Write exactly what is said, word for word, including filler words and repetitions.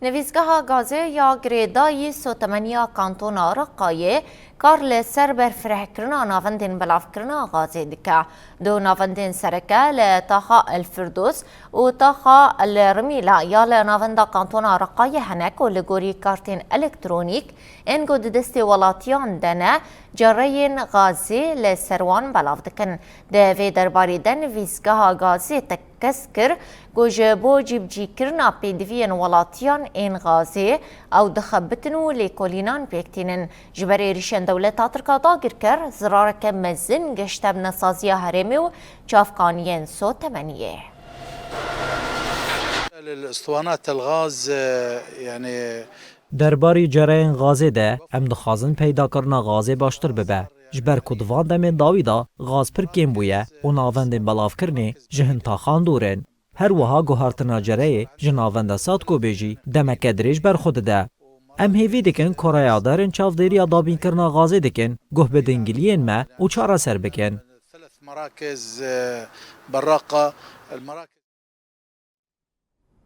Nivîsgeha Gazê ya Girêdayî Sotemeniya Kantona Reqayê kar li ser berfirehkirina navendên belavkirina gazê dike. Du navendên sereke li taxa El Firdos û taxa El Rimîla ya li navenda Kantona Reqayê hene ku li gorî kartên elektronîk ên ku di destê welatiyan de ne, cereyên gazê li ser wan belav dikin. Di vê derbarê de nivîsgeha gazê tekez kir ku ji bo cîbicîkirina pêdiviyên welatiyan ên gazê ew dixebitin û lêkolînan pêk tînin. Ji ber êrîşên dewleta Tirk a dagirker, zirareke mezin gihişte bi nesaziya herêmê û çavkaniyên Sotemeniyê. الاسطوانات الغاز، يعني، Derbarî cereyên gazê de em dixwazin peydakirina gazê baştir bibe. Ji ber ku di van demên dawî de gaz pir kêm bûye û navendên belavkirinê ji hin taxan dûr in. Her wiha guhartina cereyê ji navenda Sadkobê jî demeke dirêj berxwe dide. Em hêvî dikin ku rayedarên çavdêriya dabînkirina gazê dikin guh bi dingiliyên me û çareser bikin. ثلاث مراكز، آه، براقة، المراكز